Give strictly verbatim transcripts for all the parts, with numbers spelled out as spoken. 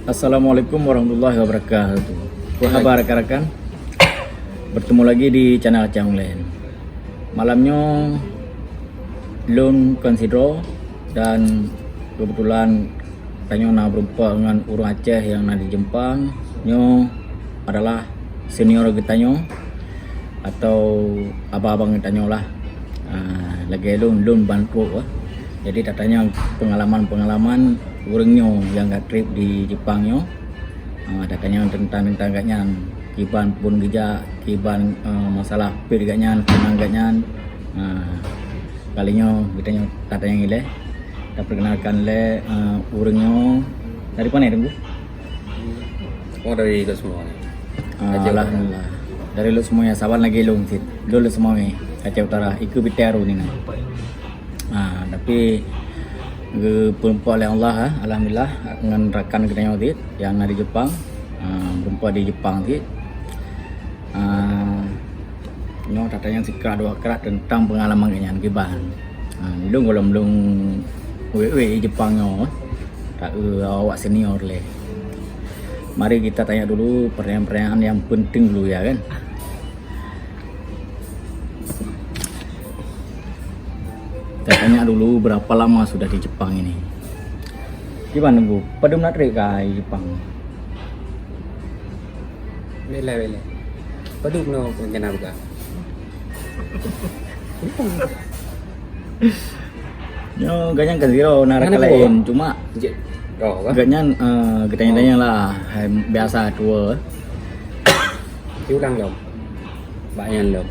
Assalamualaikum warahmatullahi wabarakatuh. Apa khabar rakan-rakan? Bertemu lagi di channel Aceh Online. Malam nyoe lôn kon sidroe dan kebetulan tanyoe na beureumpok ngon ureuëng Aceh nyang na di Jepang. Nyoe adalah senior geutanyoe atau abang-abang geutanyoe lah. Ah, lagée lôn, lôn ban trok, ah. Jadi tatanyong peungalaman-peungalaman ureuëng nyoe nyang ka treb di Jepang nyoe. Ah, tatanyong teuntang-teuntang gobnyan, kiban phon geujak, kiban, eh, masalah pet gobnyan, keunong gobnyan. Ah, kali nyoe geutanyoe tatanyong ilée. Taperkenalkan lé, eh, ureuëng nyoe dari pane, Teungku? Oh, dari Lhokseumawe. Ah, Aceh Utara. Alhamdulillah. Dari Lhokseumawe, saban lagée lôn cit. Lôn Lhokseumawe, Aceh Utara, ikeue Bintaro nina. Ah, tapi geupeureumpok lé Allah, ah, alhamdulillah, ngon rakan geutanyoe cit nyang na di Jepang. Ah, beureumpok di Jepang cit. Ah, nyoe tatanyong sikrak dua krak teuntang peungalaman gobnyan kiban. Ah, lôn gohlom lôn wék-wék di Jepang nyoe, taeu awak senior lé. Mari kita tanya dulu pertanyaan-pertanyaan yang penting dulu ya kan. Kita tanya dulu berapa lama sudah di Jepang ini. Kiban Teungku, padum na treb ka di Jepang? Bela, bela. Padum na rencana buka? Nyoe gobnyan kan sidroe na rakan laén, cuma gobnyan, eh, geutanyong-tanyong lah, hai biasa tuwoe. Diulang lom. Bak nyan lom.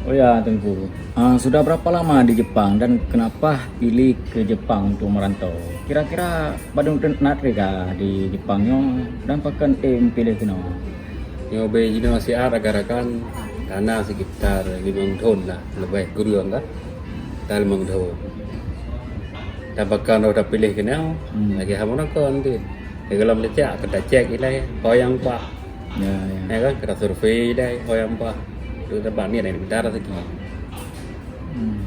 Oh ya, Teungku. Ah, sudah berapa lama di Jepang dan kenapa pilih ke Jepang untuk merantau? Kira-kira padum na treb ka di Jepang nyoe dan pakon aim piléh keunoe? Nyoe ubé jinoe siat rakan-rakan, hana sekitar limong thon lah, leubeh kureueng kah? Sekitar limong thon. Dan pakon rot tapiléh keunoe, lagée hana kon tu. Di dalam lecak, kita cek ilai, ho nyang paih. Ya, ya. Ya kan, kita survei dai ho nyang paih. Itu tempat ni ada yang minta rezeki. Hmm.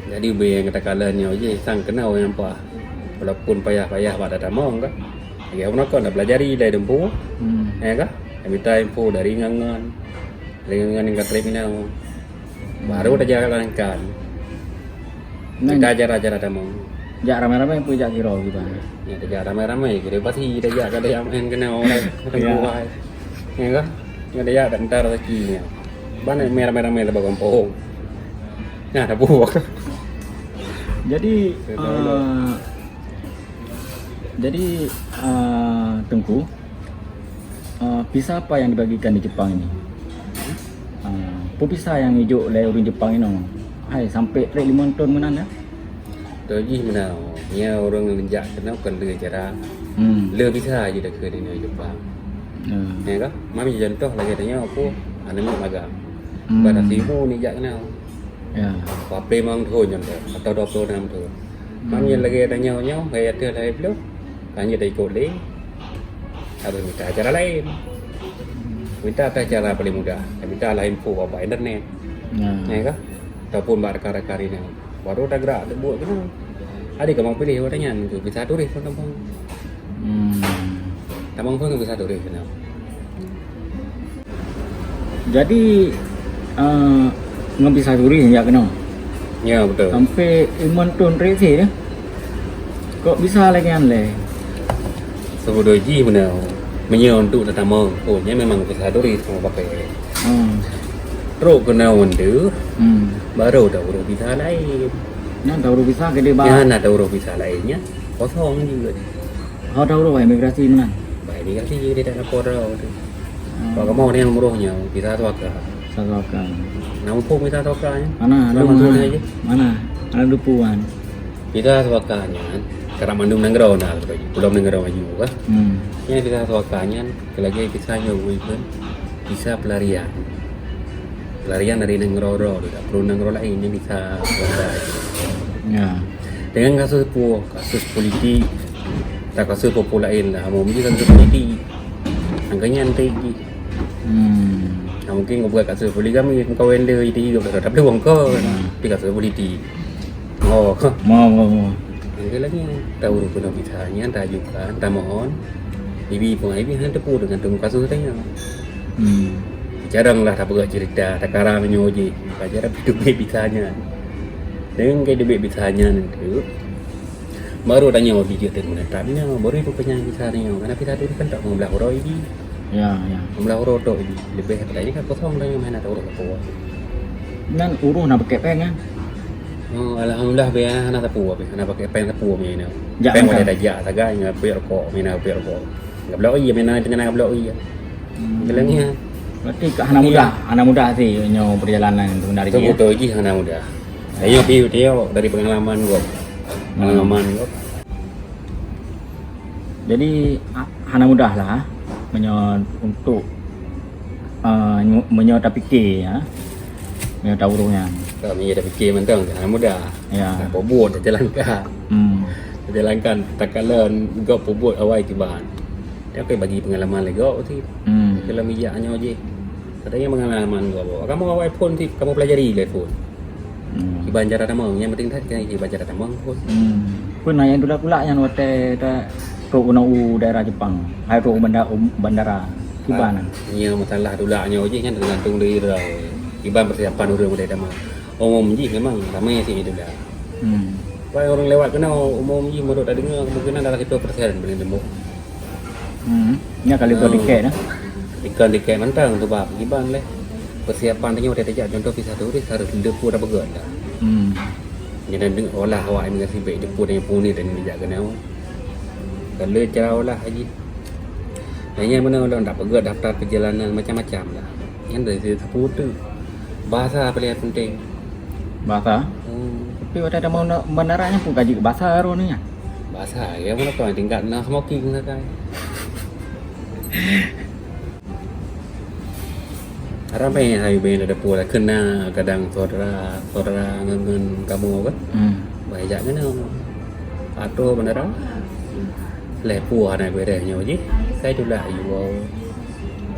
Jadi ubé nyang takalon nyoe jih sang keunoe ho nyang paih. Walaupun payah-payah bak tatamong kan. Lagi awak kon dah belajari dai dumpu. Hmm. Ya kan? Minta info dari ngon-ngon. Dari ngon-ngon nyang ka treb inoe. Baru tajalankan. Nah, kita ajar-ajar ada mau. Jak ramai-ramai pun jak kira gitu. Ya, tajak ramai-ramai, kira pasti tajak kada yang main kena orang. Ya. Ya kan? Kada jak ntar rezekinya. Banyak main ramai-ramai lepas kampung. Nah, ada buah. Jadi, eh, jadi, eh, Teungku, eh, visa apa yang dibagikan di Jepang ini? Eh, peue visa nyang ijok lé ureuëng Jepang inoe? Hai, sampai treb limong thon meunan ya? Toh jih meunan, nyoe ureuëng jak keunoe kon le cara. Hmm. Le visa jih dah keu di Jepang. Hmm. Ya kan? Mami contoh lagée tanyoe aku aneuk magang. Hmm. Pada simu ni jak keunoe. Ya. Pape limong thon contoh, atau dua puluh enam thon. Hmm. Mami lagée tanyoe nyoe, hai ateueh lahé ploh, kan jadi ikut lé. Harus minta cara lain. Minta atas cara paling mudah. Minta lah info bak internet. Ya. Ya kan? Ataupun bak rakan-rakan ringan. Baru dah gerak buat kena. Ada kamu pilih orang nyan ke bisa turis pun kampung. Hmm. Tamong pun bisa turis kena. Jadi, eh, ngon bisa turis jak keunoe? Ya, betul. Sampai limong thon treb sih ya. Kok bisa lagi nyan lé? Seubeudôh jih beuna. Meunyoe untuk tatamong, oh, nyan memang bisa turis mau pakai. Hmm. Trok keunoe untuk, hmm, baru dah urus bisa lain. Nyan dah urus bisa gede banget. Nyan dah urus bisa lainnya, kosong juga. Oh, dah urus imigrasi meunan? Bah imigrasi dia tak lapor dah tu. Hmm. Kalau kamu ada yang merohnya, bisa tu akal. Satu akal. Nah, mumpung bisa tu akal ya. Mana? Selamat Lu mana? Sore aja. Mana? Mana dupuan? Kita tu akal nyan, karena mandum nanggroe nah, belum nanggroe maju kan. Hmm. Yang kita tu akal nyan, lagi kita nyoba pun bisa pelarian. Pelarian dari nanggroe-nanggroe tu, tak perlu nanggroe lain yang bisa pelarian. Ya. Dengan kasus pu-, kasus politik, tak kasus popo lain lah, mau mungkin kasus politik. Angkanya nanti. Hmm. Nah, mungkin bukan kasus poligami, kau wender itu juga tak perlu kau. Hmm. Tapi kasus politik. Oh. Mau, mau, mau. Lagèe nyan, taurôh keunoe visa nyan, taajukan, tamohon. Ibi peungai ibi hana teupeu teugantung kasus tanyoe. Hmm. Jarang lah tapeugah cerita, takarang nyoe jih. Pajar teubiet visa nyan. Deungon ka teubiet visa nyan tu, baru tanyoe bijéh teuh meunetap nyoe, baru ipeupanjang visa nyoe. Karena visa tu kan tak meublah uroe ibi. Ya, ya. Meublah uroe tok ibi. Leubeh pada nyan ka kosong tanyoe, hana taurôh sapeue. Nyan uroe na pakai péng kan? Oh, alhamdulillah, biar hana sapeue, biar hana pakai péng sapeue, biar na. Jak péng makan. Boleh tajak sagai, ngan peuet rokok, mina peuet rokok. Gablok ie, mina tengah gablok ie. Hmm. Geleng ya. Berarti ka hana mudah, hana mudah sih nyoe perjalanan sebenarnya. Betul, betul, jih hana mudah. Ayo, pi, tengok dari pengalaman gua. Hmm. Pengalaman gua. Jadi, ha-, hana mudah lah meunyoe untuk, ah, nyo-, meunyoe tapike, ya. Meunyoe taurôh nyan. Ka meunyoe tapike mantong, hana mudah. Ya. Nah, bobot tajalankan. Hmm. Tajalankan takalon gop bobot awai kiban. Tapi bagi pengalaman lé gop sih. Hmm. Dalam ijak nyoe jih. Katanya pengalaman gop. Kamu awai phôn sih, kamu pelajari lé phôn. Hmm. Kiban cara tamong, yang penting that kan kiban cara tamong phôn. Hmm. Pun yang tulak-tulak yang watèe ta trok keunoe u daerah Jepang, hai trok u banda-, u bandara. Kiban. Ah, nya masalah tulak nyoe jih kan tergantung dari ureueng. Kiban persiapan ureueng udah tamong. Umum jih memang ramai sih tulak. Hmm. Wah, ureueng lewat keunoe umum jih menurut tadeungoe kemungkinan dalam siplôh persen boleh tembok. Hmm. Nya kali tu tiket dah. Ikan tiket mantong tu bab kiban leh. Persiapan tanyoe watèe tajak contoh visa turis harus depo dah peugah dah. Hmm. Jadi olah awak imigrasi baik depo dan puni dan dijak kena. Kalau cara olah haji. Hanya mana orang tak peugah daftar perjalanan macam-macam dah. Yang dari situ tu. Bahasa paling penting. Bahasa? Hmm. Tapi watèe tamong bandara nyan pun ka jeuet bahasa baru ni nyan. Bahasa, ya mana kau tingkat na smoking sakai. Ramai hai benda dapur lah kena kadang saudara, saudara ngan kamu kan. Hmm. Baik jak kena. Atau bandara. Leh puah na beres nyoe jih. Saya tu lah ayu.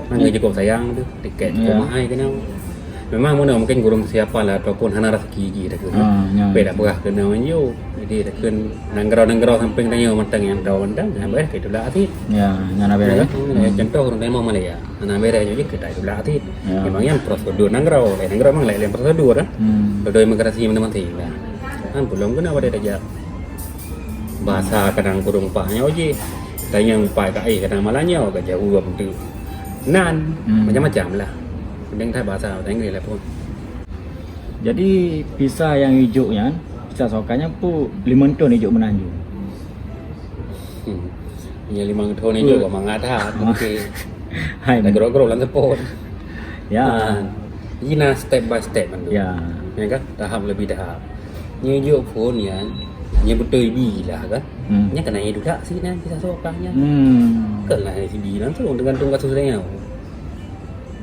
Nang cukup sayang tu, tiket cukup mahal kena. Memang meunan mungkin gurung kesiapan lah ataupun hana rezeki jih dah kena. Ah, ya. Tapi dah berah kena manjur. Jadi dah kena nanggroe-nanggroe samping tanya mantang yang tahu mantang, nah, berah ke tulak atit. Ya, nyan habis ya. Contoh ureueng memang Malaya. Nah, berah je kita tulak atit. Ya. Memang yang prosedur nanggroe, eh, nanggroe memang lain prosedur dah. Hmm. Prosedur imigrasi mana mantang dah. Kan belum kena pada tajak. Bahasa kadang kurung pah nyoe jih. Tanyong pai ka eh kadang malah nyoe ka jauh apa tu. Nan, hmm, macam-macam lah. Mending that bahasa bahasa Inggris lah pun. Jadi visa yang ijuk nyan, visa soka nyan pu limong thon ijuk meunan ju. Hmm. Ya limong thon ijuk kok mangat ha. Okey. Hai. Dah gero-gero lan sepon. Ya. Ha. Ina step by step man tu. Ya. Ya kan? Tahap lebih tahap. Nyoe jok phon nyan, nyoe beutôi bi lah kan. Hmm. Nyan keunan nyoe dudak sinan kisah sokah nyan. Hmm. Kon lah sibi langsung teugantung kasus tanyoe.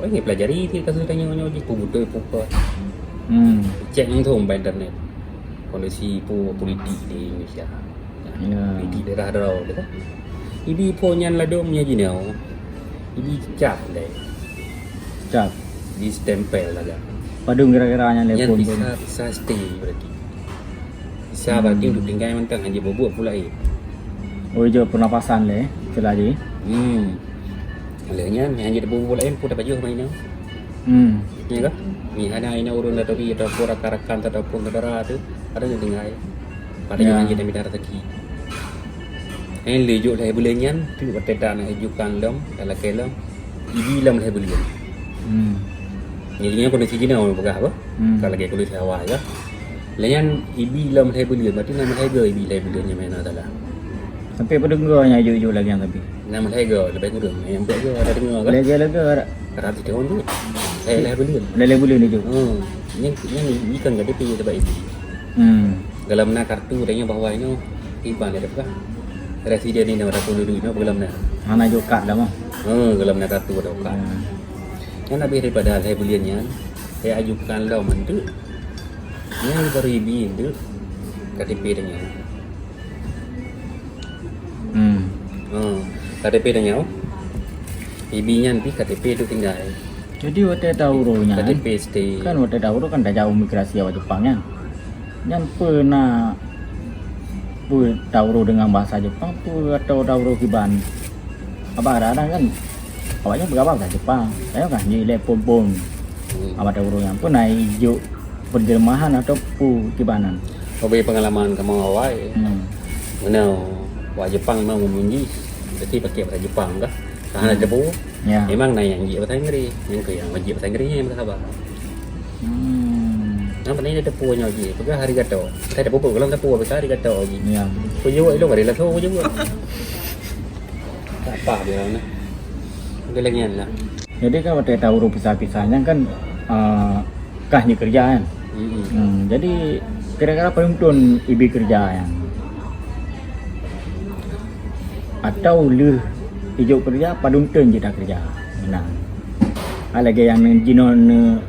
Oh, nyoe pelajari ti kasus tanyoe nyoe jih pun beutôi pukon. Hmm. Cek langsung bak internet. Kondisi pu-, politik di Indonesia. Ya. Politik daerah droe tu kan. Ibi phon nyan ladom nyan jinoe. Ibi cap deh. Cap. Di stempel lagak. Padum kira-kira nyan lé phon tu. Nyan bisa, bisa stay berarti. Bisa berarti untuk tinggai mantong hanya bobot pula eh. Oh, ijo pernapasan lé, istilah jih. Hmm. Lé nyan hanya bobot pula eh pun dapat jauh main. Hmm. Ya kan? Ni hana ina urun dari ataupun rakan-rakan ataupun saudara tu ada yang tinggai. Pada yang hanya minta rezeki. Hai lé jok lhèe buleuen nyan, tu watèe ta na ajukan lom, ta lakèe lom. Ibi lom lhèe buleuen. Hmm. Jadi nyan kondisi jinoe ureueng peugah apa? Hmm. Ka lagèe kondisi awai ka. Lé nyan ibi lom lhèe buleuen, berarti na lhèe go ibi lhèe buleuen nyan mana salah. Sampai padum go nyan jok-jok lagèe nyan tapi. Na lhèe go lebih kurang, yang empat go ada dengar ka? Lhèe go, lhèe go. Ratus tahun tu. Eh, lhèe buleuen. Lhèe buleuen itu. Hmm. Nyan, nyan ikan ka tapi sebab ibi. Hmm. Dalam na kartu tanya bahwa ino iban ada apa? Residen ino ataupun duduk ino dalam na. Hana jok kad dah mah. Ha, dalam na kartu ada kad. Hmm. Nyan habis daripada lhèe buleuen nyan, saya ajukan lom untuk. Nyan baru ibi untuk K T P tanya. Hmm. Ha, K T P tanya. Ibi nyan pi K T P tu tinggai. Jadi watèe taurôh nyan, K T P stay. Kan watèe taurôh kan tajak imigrasi awak Jepang nyan. Nyan peue na Peue tauroe deungon bahasa Jepang, peue atau tauroe kiban? Apa kadang-kadang kan awaknyan peugah bahasa Jepang, tanyoe kan jilée phon-phon. Hmm. Apa tauroe nyan pun na ijok penerjemahan atau peue kiban nan? Ubé peungalaman kamoe awai. Hmm. Meunoe, wak Jepang memang umum jih, jadi pakai bahasa Jepang kah? Hana teupeu. Ya. Memang na nyang jeuet bahasa Inggris, nyang keu nyang jeuet bahasa Inggris nyang bahasa Sabah. Hmm. Nyang penting dia teupeu nyoe jih. Peugah arigato. Saya teupeu, kalau teupeu, peugah arigato jih. Ya. Kujaweueb ilong ada langsung kujaweueb. Tak apa dia lah. Dia lagi lah. Jadi kan watée tauroe pisah-pisah nyan kan, eh, kah nyoe keureuja kan. Hmm. Hmm, jadi kira-kira padum thon ibi keureuja nyan? Atau lheueh ijok keureuja, padum thon jeuet takeureuja? Nah. Ah, lagée nyang jinoe neu-,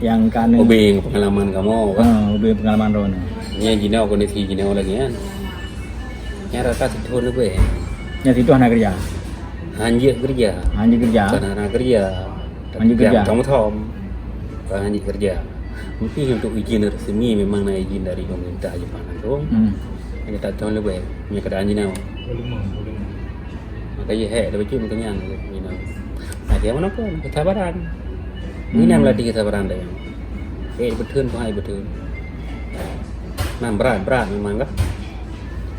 nyang ka neu- Ubé peungalaman kamoe, kan? Ha, ubé peungalaman droeneuh. Nyang jinoe kondisi jinoe lagée nyan. Nyang rata sithon leubeh. Nyang sithon hana keureuja? Hanjeuet keureuja. Hanjeuet keureuja? Bukan hana keureuja. Hanjeuet keureuja. Thom-thom. Bukan hanjeuet keureuja. Mungkin untuk izin resmi memang na izin dari pemerintah Jepang langsung. Hmm. Hanya tak tahu lebih. Punya keadaan jinoe. Maka iya hek lebih cun kenyang jinoe. Nah, dia mana pun kesabaran. Ini Hmm. melatih kesabaran dia. Eh, betul, hai betul. Nah, berat, berat memang kah?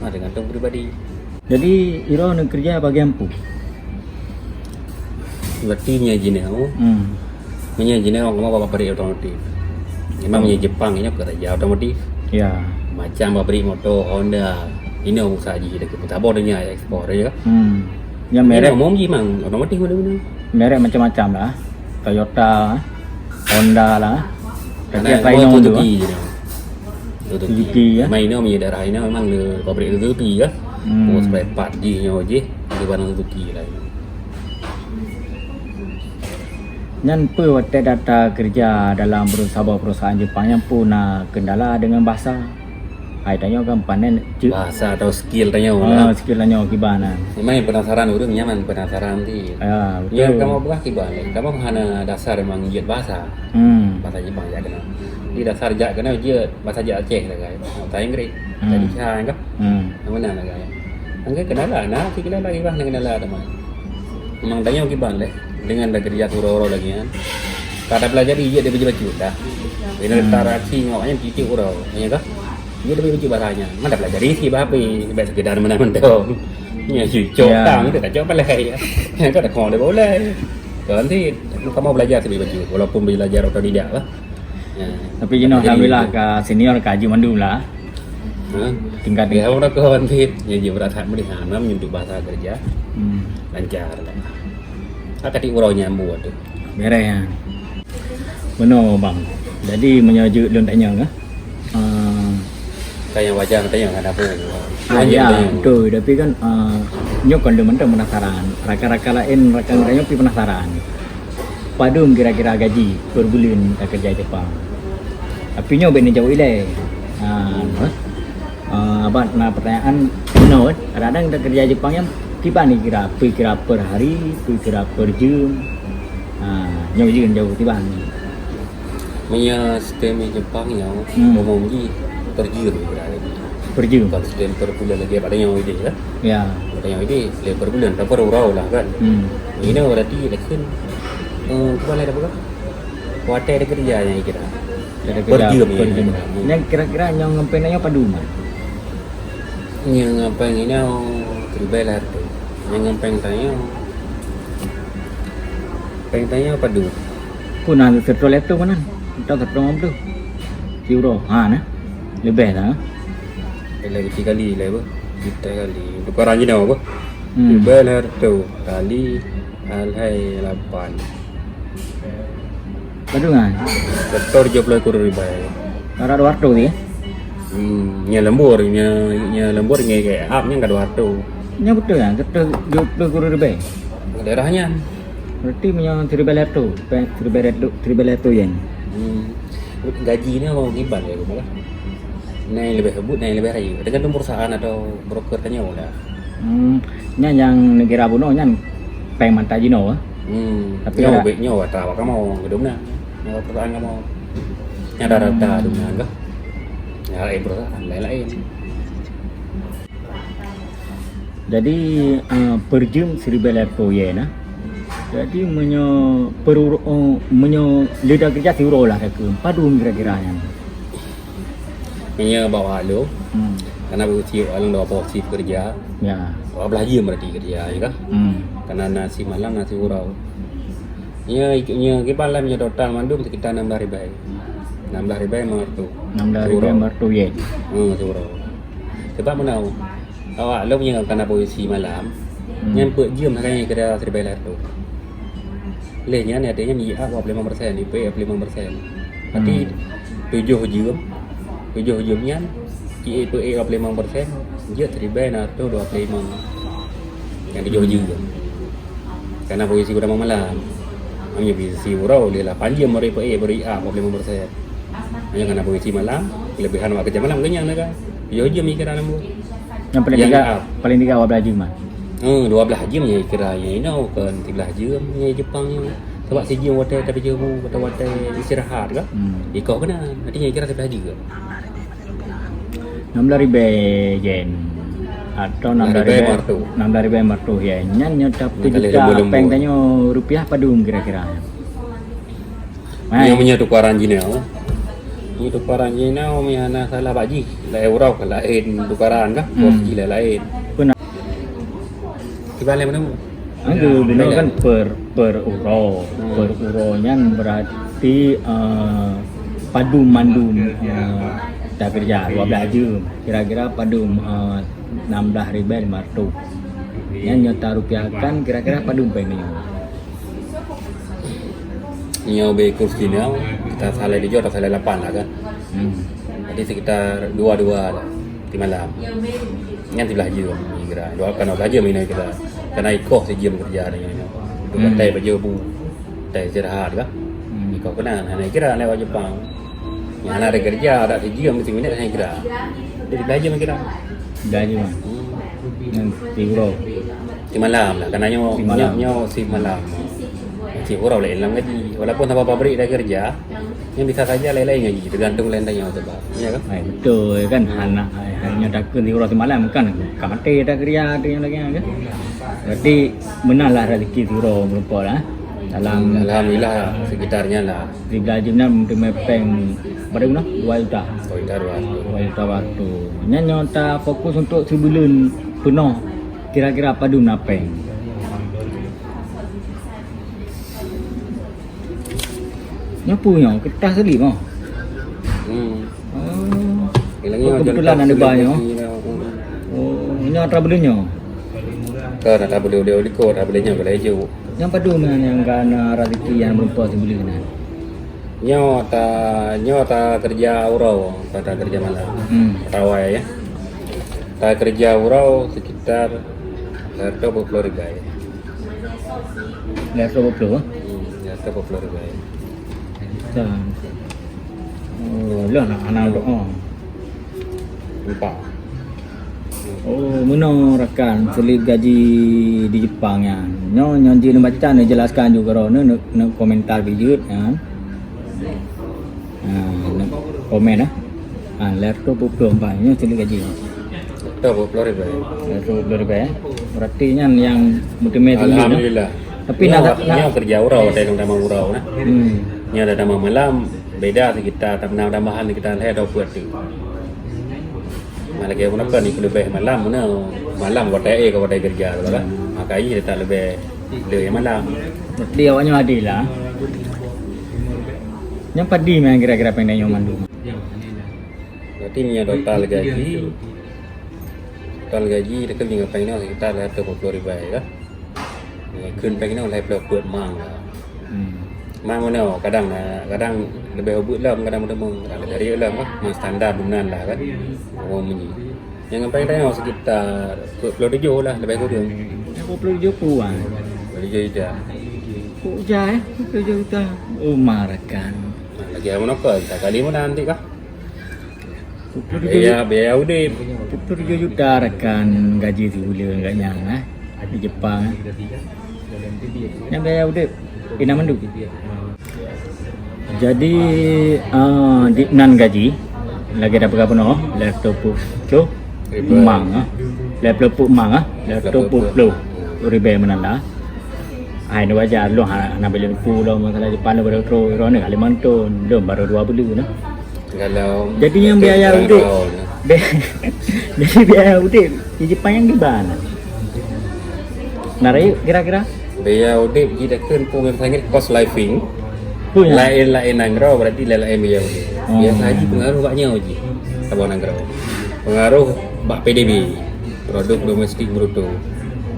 Nah, tergantung pribadi. Jadi, Iro neukeureuja bagian peue? Berarti meunyoe jinoe, Hmm. meunyoe jinoe kamoe pabrik otomotif. Memang Hmm. meunyoe Jepang nyoe keureuja otomotif. Ya. Macam pabrik moto, Honda, inoe usaha jih dah meutabor donya ekspor, ya. Hmm. Nyang merek Inoe umum jih mang otomotif mana-mana. Merek macam-macam lah. Toyota, Honda lah. Tapi Nah, apa semua inoe tu tu, Suzuki ah? je. Suzuki. Suzuki, ya. Memang inoe punya daerah inoe memang le pabrik Suzuki, ya. Hmm. Oh, spare part jih nyoe jih, di barang Suzuki lah. Nyan peue watée data keureuja dalam perusahaan, saboh perusahaan Jepang nyan peue na kendala deungon bahasa? Hai tanyoe kan panen cek. Bahasa atau skill tanyoe Ah, lah. skill tanyoe kiban nan. Memang penasaran ureuëng nyaman penasaran ti. Ya, betul. Ya, kamoe peugah kiban lé. Kamoe hana dasar memang jeuet bahasa. Hmm. Bahasa Jepang jak keunoe. Di dasar jak keunoe jeuet bahasa jak Aceh lah kan. Bahasa Inggris. Hmm. Jadi cara kan. Hmm. Yang mana lah kan. Angkai kendala, nah, si kendala kiban na kendala teman. Memang tanyoe kiban lé. Dengan dah kerja uroe-uroe lagi kan. Ka dah pelajari jeuet dia baca-baca dah. Bila Hmm. tak reaksi ngawaknya titik uroe. Ya kah? Dia lebih benci bahasanya. Mana belajar isi bah api, sebab sekedar menang-menang. Ya, cucok Ya. tang, kita cocok balai. Ya, kau dah kau dah boleh. Kau nanti kamu belajar sendiri baju, walaupun belajar otodidak lah. Ya. Tapi you know, Jadi, alhamdulillah ka senior ka aju mandum lah. Ha? Tingkat Ya, orang kau nanti ya, dia berat tak boleh hanam untuk bahasa kerja. Hmm. Lancar lah. Akan di urau nyambung tu. Beres ya. Benar bang. Jadi menyuju lun tanya ke? Ah, Tanya wajar tanya kan apa? ah, Lanjut ya, tanya. Betul. Tapi kan, ah, nyoe kon lôn mantong penasaran. Rakan-rakan lain, rakan-rakan nyoe pih penasaran. Padum kira-kira gaji per buleuen takeureuja Jepang? Tapi nyoe bèk neujaweueb ilèe. Ha, eh. Ah, abang na pertanyaan, nyoe, kadang-kadang takeureuja Jepang nyan kiban kira, peue kira per hari, peue kira per jeuem. Ha, nyoe jeuem jaweueb kiban. Meunyoe sistem Jepang nyoe, Hmm. umum jih per jeuem kira lagi. Per jeuem? Bukan sistem per bulan lagi, pada nyoe idéh lah. Ya. Pada nyoe idéh, lé per bulan, tapi per uroe lah kan. Hmm. Ini berarti election, eh, kepala dah pegang. Kuartal ada kerja yang kira. Ada Per kerja, jeuem per ya, jeuem. Kira. Yang kira-kira nyang ngon péng nyoe padum, Mat? Nyang ngon péng nyoe, ribèe lah tu. Nyang ngon péng tanyoe. Péng tanyoe padum. Ku na seratus lima puluh mana? Atau seratus lima puluh? Euro. Ha, nah. Lebih lah. Lebih tiga kali lah, apa? Tiga kali. Tukaran je dah, apa? Hmm. Ribèe lah tu. Kali alhai lapan. Padum kan? Betul tujuh puluh ekor ribèe. Ada dua ratus ya? Hmm, nya lembur, nya, nya lembur ngai ke up nya ka dua ratus. Nya betul kan? Betul tujuh puluh ekor ribèe. Daerah nyan. Berarti meunyoe seribu lima ratus, pe-, seribu lima ratus, seribu lima ratus yen. Hmm. Gaji ni mau kiban ya, Bang? Nai lebih sebut, nai lebih raya. Tergantung perusahaan atau broker tanya lah. Hmm. Nyan nyang neugira bunoe nyan péng mata jinoe, eh? Hmm. Tapi nyoe ada bek nyoe atra awak kamoe, gedung na. Nyoe perusahaan kamoe. Nya ada rata Hmm. dengan kah? Ya, lain perusahaan, lain-lain. Jadi, ah, per jeuem siribèe lhèe reutôh yen, nah. Jadi, meunyoe per uro-, oh, meunyoe leuda keureuja siuroe lah takheun, padum kira-kira nyan? Meunyoe bak awak lôn, Hmm. karena bak si awak lôn dua boh si keureuja. Ya. Dua blah jeuem berarti keureuja, ya kah? Hmm. Karena na simalam, na siuroe. Nyoe, nyoe kiban lah nyoe total mandum sekitar enam blah ribèe. Enam blah ribèe lima reutôh. Enam blah ribèe lima reutôh yen. Hmm, siuroe. Sebab meunan, awak lôn nyoe karena posisi malam, Hmm. nyan peuet jeuem sagai kira siribèe lhèe reutôh. Lé nyan artinya mi-up dua puluh lima persen, ipeuék dua puluh lima persen. Berarti Hmm. tujoh jeuem, tujoh jeuem nyan, ci-, ipeuék dua puluh lima persen, jeuet siribèe enam reutôh dua puluh lima. Nyang tujoh jeuem. Karena posisi udah malam. Hanya posisi uroe, lé lapan jeuem baru ipeuék, baru i-up dua puluh lima persen. Hanya karena posisi malam, kelebihan awak keureuja malam, keunyan kan. Tujoh jeuem kira lambu. Nyang paling Nyang tiga, up. paling tiga dua blah jeuem, ah. Hmm, dua blah jeuem nyang kira nyang inoe, kon siblah jeuem nyang Jepang nyoe. Sebab sijeuem watèe tapijoh bu, atau watèe istirahat kan. Hmm. Ikoh keunan, artinya kira siblah jeuem. Enam blah ribèe yen. Atau enam blah ribèe, Enam blah ribèe lima reutôh. enam blah ribèe lima reutôh yen. Nyan nyoe ta Nyan kali sejuta lembu-lembu. péng tanyoe rupiah padum kira-kira. Hai. Nyoe meunyoe tukaran jinoe. Nyoe tukaran jinoe meunyoe hana salah bak jih. Laén uroe ka laén tukaran kah? Hmm. Bos jih laén-laén. Beuna. Kiban lé meunemu? Anggur Ya, bunoe beda. kan per, per uroe. Hmm. Per uroe nyan berarti, eh, padum mandum, eh, takeureuja dua blah jeuem. Kira-kira padum, eh, enam blah ribèe lima reutôh. Nyan nyoe tarupiahkan kira-kira padum péng nyoe. Nyoe bak kursi nyoe, kita salai tujoh atau salai lapan lah kan. Hmm. Jadi sekitar dua dua lah di malam. Nyan siblah jeuem kira. Dua kan dua blah jeuem inoe kira. Karena ikoh sijeuem keureuja nyoe. Tu Hmm. batai baju bu. Batai istirahat kan. Hmm. Ikoh keunan, hana kira lewat Jepang. Nyang hana ada keureuja, ada sijeuem, meusti minat hana kira. Jadi siblah jeuem kira. Siblah jeuem. Hmm. Nyan siuroe. Simalam lah, karena nyoe, Simalam. nyoe, nyoe simalam. Siuroe laén lam gaji. Walaupun saboh pabrik dah keureuja, nyan bisa saja laén-laén gaji, tergantung laén tanyoe sebab. Ya kan? Hai, beutôi kan, hana, hai, hanya takheun siuroe simalam kan, ka maté dah keureuja, ada nyang lagèe nyan kan. Berarti meunan lah rezeki siuroe meureumpok lah. Dalam Alhamdulillah, sekitarnya lah. Siblah jeuem nyan meuteumé péng, berapa guna? Dua juta. Dua juta dua ratus. Dua juta dua ratus. Nyan nyoe tafokus untuk sibuleuen peunoh, kira-kira padum na péng? Nyoe peue nyoe? Kertas salib, oh? Hmm. Oh. Ilangnya Oh, kebetulan ada banyak. Oh, nyoe atra buleuen nyoe? Kan atra buleuen, buleuen likot, atra buleuen nyoe, buleuen ijo. Nyang padum nyan nyang ka na rezeki nyang meureumpok sibuleuen nyan? Nyoe ta, nyoe ta keureuja uroe, bukan ta keureuja malam. Hmm. Rawai, ya. Ta keureuja uroe sekitar lhèe reutôh dua puluh ribèe. Lhèe reutôh dua puluh? Hmm, lhèe reutôh dua puluh ribèe. Kan. Oh, lôn nak anak doa. Empat. Oh, meunoe rakan, slip gaji di Jepang nyan. Nyoe, nyoe jih neubaca, neujelaskan juga droeneuh, neu-, neukomentar bijeuet nyan. Ha, neukomen, eh. Ha, lhèe reutôh dua puluh empat, nyoe slip gaji. Lhèe reutôh dua puluh ribèe. Lhèe reutôh dua puluh ribèe, eh. Berarti nyan nyang meuteumé dulu, eh. Alhamdulillah. Tapi nyoe, nak, nak nyoe keureuja uroe, watèe tamong uroe, nah. Hmm. Nyoe tamong malam, beda sekitar, tamong tambahan sekitar lhèe atau peuet tu. Nah, lagèe meunoe kan, leubeh malam, meunoe. Malam watèe, eh, ka watèe keureuja tu kan. Maka ié tak leubeh, leubeh malam. Berarti awak nyoe adil lah. Nyang padum nyang kira-kira péng nyoe mandum? Berarti nyoe total gaji, total gaji dekat dengan péng nyoe sekitar lhèe reutôh dua puluh ribèe kan. Nyoe kheun péng nyoe lhèe ploh peuet mang lah. Hmm. Mang meunoe, kadang na, kadang leubeh ubit lom, kadang meuteumé, kadang leubeh riyeuk lom, mang standar meunan lah kan. Oh, meunyoe. Nyang péng tanyoe sekitar dua puluh tujoh lah, leubeh kurang. Dua puluh tujoh puan. Dua puluh tujoh juta. Kok jai, eh? Dua puluh tujoh juta. Oh, ma rakan. Nah, lagèe meunoe kan, tak kali meunan nanti kah? Biaya, biaya udép. Dua puluh tujoh juta rakan gaji sibuleuen agaknya, eh, di Jepang, eh. Nyan biaya udép, inong mandum. Jadi, ah, di nan gaji, lagèe dah peugah bunoe, lhèe reutôh dua puluh tujoh mang, eh. Lhèe plôh peuet ma, ah. Lhèe plôh peuet plôh ribèe meunan lah. Hai, ni wajar lôn ha-, hana boleh teupeu lôn masalah Jepang lôn baru trôk droeneuh ka limong thôn, lôn baru dua buleuen nah. Kalau jadi nyang biaya udép, bi-, jadi biaya udép di Jepang nyang kiban? Na rayeuk kira-kira? Biaya udép jih takheun peue ngon Inggréh cost living. Peue nyan? Laén-laén nanggroe berarti laén-laén biaya udép. Oh. Biasa jih pengaruh bak nyoe jih. Saboh nanggroe. Pengaruh bak P D B, produk domestik bruto.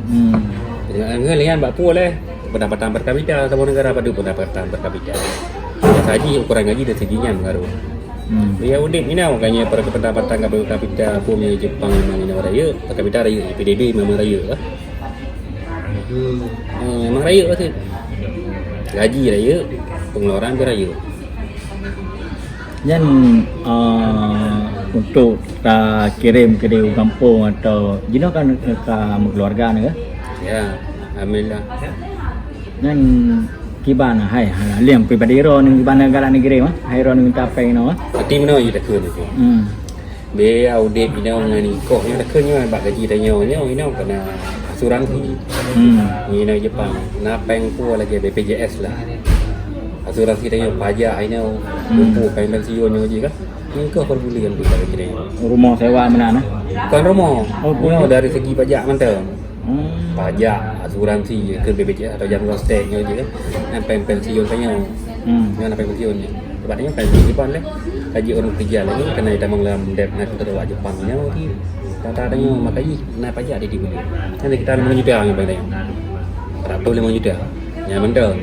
Hmm. Dengan ngon lian bak peue lé pendapatan per kapita saboh negara padum pendapatan per kapita. Biasa jih ukuran gaji dari segi nyan pengaruh. Hmm. Biaya udép inoe makanya per pendapatan per kapita pun di Jepang memang inoe rayeuk, per kapita rayeuk, P D B memang rayeuk lah. Hmm, memang rayeuk pasti. Gaji rayeuk, pengeluaran pun rayeuk. Nyan, eh, untuk takirém keudéh u gampông atau jinoe kan ka meukeuluwarga nyoe? Ya, alhamdulillah. Nyan kiban hai, ha, lé pribadi droeneuh kiban galak neukirém, ha? Hai droeneuh minta péng nyoe, ha? Pasti meunoe jih takheun itu. Hmm. Biaya udép inoe ngon ikoh nyoe takheun nyoe bak gaji tanyoe nyoe inoe kena asuransi. Hmm. Inoe Jepang. Na péng peue lagèe B P J S lah. Asuransi tanyoe pajak inoe, hmm, mumpung péng pensiun nyoe jih kan. Nyoe keuh perbulian tu bak gaji tanyoe. Rumoh sewa meunan, eh? Bukan rumoh. Oh, nyoe dari segi pajak mantong. Hmm. Pajak, asuransi, ke B P J S atau jam sostek nyoe jih kan. Nyan péng pensiun tanyoe. Hmm. Nyan péng pensiun nyoe. Sebab nyoe péng pensiun lé. Kaji ureueng keureuja lagi kena itamong lam dep na kita wak Jepang nyoe ki. Kata tanyoe maka jih na pajak di tibu. Nyan kita limong juta nyoe péng tanyoe. Seratus limong juta. Nyan mantong.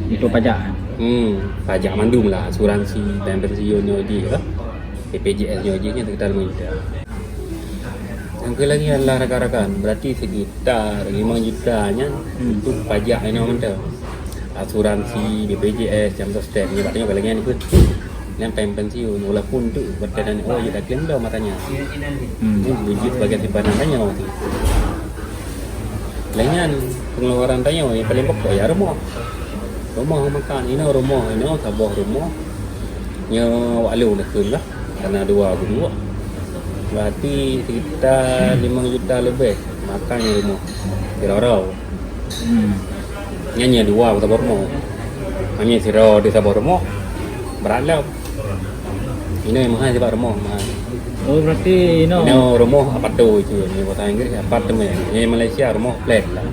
Itu pajak, eh? Hmm, pajak mandum lah, asuransi, péng pensiun nyoe jih lah. B P J S nyoe jih nyan sekitar limong juta. Nyang keu lagi adalah rakan-rakan, berarti sekitar limong juta nyan, hmm, untuk pajak inoe mantong. Asuransi, B P J S, jam sostek, nyoe bak tanyoe lagi nyan ikut. Nyang péng pensiun, walaupun tu berkaitan, oh, ya dah klaim dah matanya. Hmm. Ini wujud sebagai simpanan tanyoe tu. Lagi nyan, pengeluaran tanyoe yang paling pokok ya rumoh. Rumoh makan, inoe rumoh, inoe saboh rumoh. Nyoe wak lôn dah kheun lah. Karena dua geuduek. Berarti sekitar limong juta lebih makan di rumoh. Kira-kira. Hmm. Nyan nyoe dua saboh rumoh. Hanya sidroe di saboh rumoh. Berat lah. Inoe mahal sebab rumoh mahal. Oh, berarti inoe. Inoe rumoh apato itu. Ni bahasa Inggris apartemen. Di Malaysia rumoh flat lah.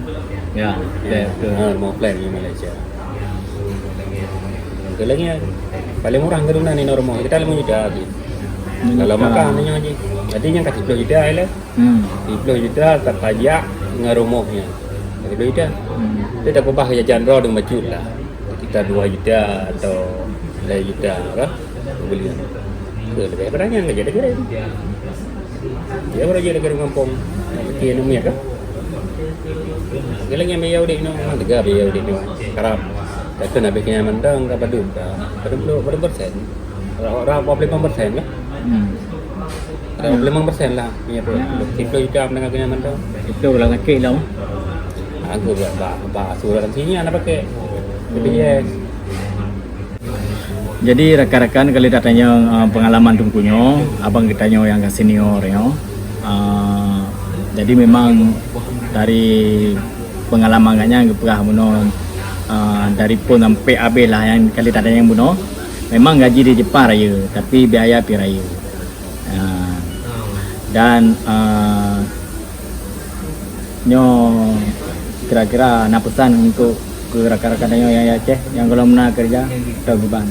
Ya, flat, betul. Ha, rumoh flat di Malaysia. Itu lagi ya. Paling murah keturunan inoe rumoh. Kita lima juta lagi. Lima juta. Kalau makan hanya lagi. Jadi yang kasih sepuluh juta lah. Hmm. Tiga puluh juta tak pajak dengan rumahnya. Tiga puluh juta. Hmm. Dia tak ubah jajan roh dengan bacut lah. Kita dua juta atau tiga juta lah. Beli. Ke lebih berani yang kerja negeri. Dia baru je negeri kampung. Dia nak miak kan? Dia lagi ambil Yahudi ni, memang tegak ambil Yahudi ni. Karab. Kata nak bikin yang mendang, tak padu. Tak padu puluh, padu persen. Orang, orang empat puluh lima persen lah. Hmm. Ada empat puluh lima persen lah punya tu. Hmm. Tiga puluh juta menengah kena mantau. Itu orang sakit lah. Aku buat bah, bah asuransinya nak pakai B P J S. Jadi rakan-rakan, kalau ditanya, uh, pengalaman Teungku nyoe, abang geutanyoe nyang ka senior nyoe. Uh, jadi memang dari pengalaman geutanyoe geupeugah bunoe, uh, dari phôn sampai habéh lah nyang kali ditanya bunoe. Memang gaji di Jepang rayeuk, tapi biaya pih rayeuk. Ha. Dan, ah, nyoe kira-kira na peusan untuk keu rakan-rakan tanyoe nyang di Aceh nyang gohlom na keureuja atau kiban?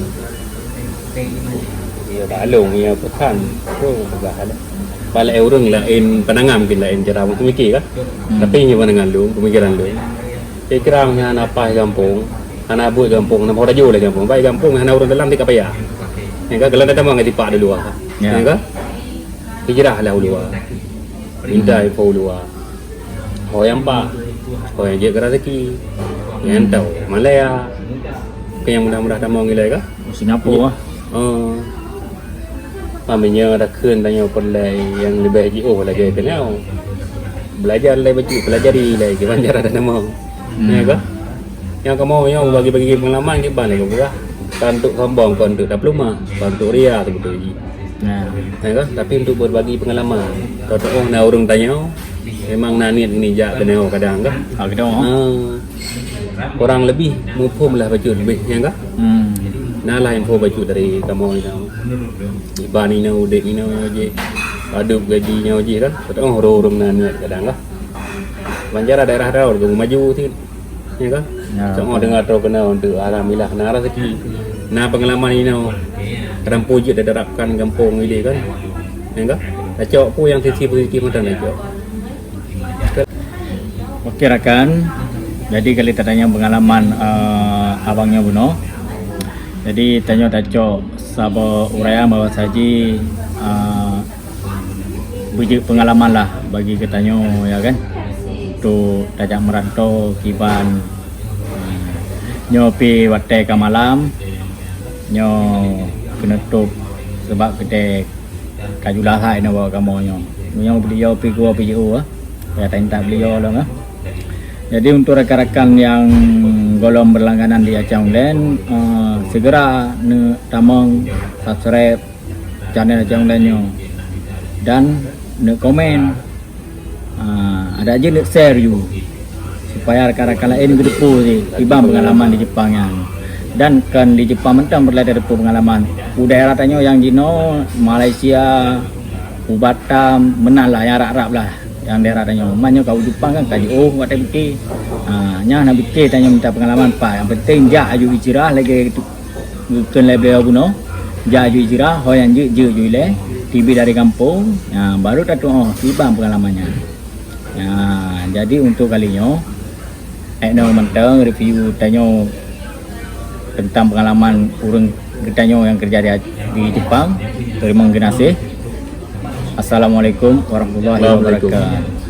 Ya, bak lôn, ya, peusan tu peugah lah. Bak laén ureueng laén pandangan mungkin laén cara peumiké kan. Hmm. Tapi nyoe pandangan lôn, pemikiran lôn. Kira-kira meunyoe hana paih gampông, hana buet gampông, hana paih rajo lé gampông. Baik gampông hana ureueng dalam tika payah. Ya kan, kalau ada tamong ngon tipak di luwa. Ya. Ya kan? Hijrah lah u luwa. Minta info u luwa. Ho nyang paih, ho nyang jeuet keu raseuki. Nyang tau Malaya. Bukan nyang mudah-mudah tamong ilai kah? Singapura. Oh. Meunyoe takheun tanyoe peureulèe nyang leubeh jiôh lagèe keunoe. Belajar lé bacut, pelajari lé kiban cara tatamong. Hmm. Ya kah? Nyang kamoe nyoe bagi-bagi pengalaman kiban lé geupeugah. Kan untuk sombong, kan untuk tapeuleumah, kan untuk ria seubeutôi jih. Nah, ya kan? Tapi untuk berbagi pengalaman, teutu'oh na ureuëng tanyoe memang na niet ngeunijak keunoe kadang kan. Ah, keunoe. Ah, kurang lebih muphom lah bacut lebih, ya kan? Hmm. Nah lah info bacut dari kamoe inoe. Iban inoe, udeb inoe jih, padub gaji inoe jih kan. Teutu'oh ureuëng-ureuëng na niet kadang kan. Banjara daerah Daur geuh maju cit. Ya kan? Ya, betul. Sama dengan atau kena untuk alhamdulillah kena rezeki. Nah, pengalaman inoe. Kadang puji diterapkan gampong ini kan. Ya kan? Tacok pun yang sisi positif macam tacok. Okey rakan. Jadi kali tatanya pengalaman uh, abangnya bunoe. Jadi tanyoe tacok saboh uraian bahwa saji uh, beujeuet pengalaman lah bagi geutanyoe, ya kan, untuk tajak merantau kiban. Nyoe pi watée ka malam, nyoe keuneutôb sebab keudée ka jula hai na bak kamoe nyoe. Nyoe beliau pi gua pi jiôh, ya, taintat beliau lom, ya. Jadi untuk rakan-rakan yang golom berlangganan di Aceh Online, uh, segera neutamong subscribe channel Aceh Online nyoe dan neukomen. Ah, ada je neuk share ju supaya rakan-rakan laén geuteupeue sih kiban pengalaman di Jepang nyan. Dan kan di Jepang mantong peureulée teupeue pengalaman. U daerah tanyoe nyang jinoe Malaysia, u Batam, meunan lah nyang rab-rab lah nyang daerah tanyoe. Man nyoe ka u Jepang kan ka jiôh watée pike. Ha, nyan na pike tanyoe minta pengalaman pat. Yang penting jak aju hijrah lagée geukheun lé beliau bunoe, jak aju hijrah, ho nyang jeuet, jeuet ju ilée, tibi dari kampung, ya, baru tatu'oh kiban pengalaman nyan. Ya, jadi untuk kali nyoe, ék nyoe mantong review tanyoe tentang pengalaman ureuëng geutanyoe nyang kerja di, di Jepang. Terima kasih. Assalamualaikum warahmatullahi wabarakatuh.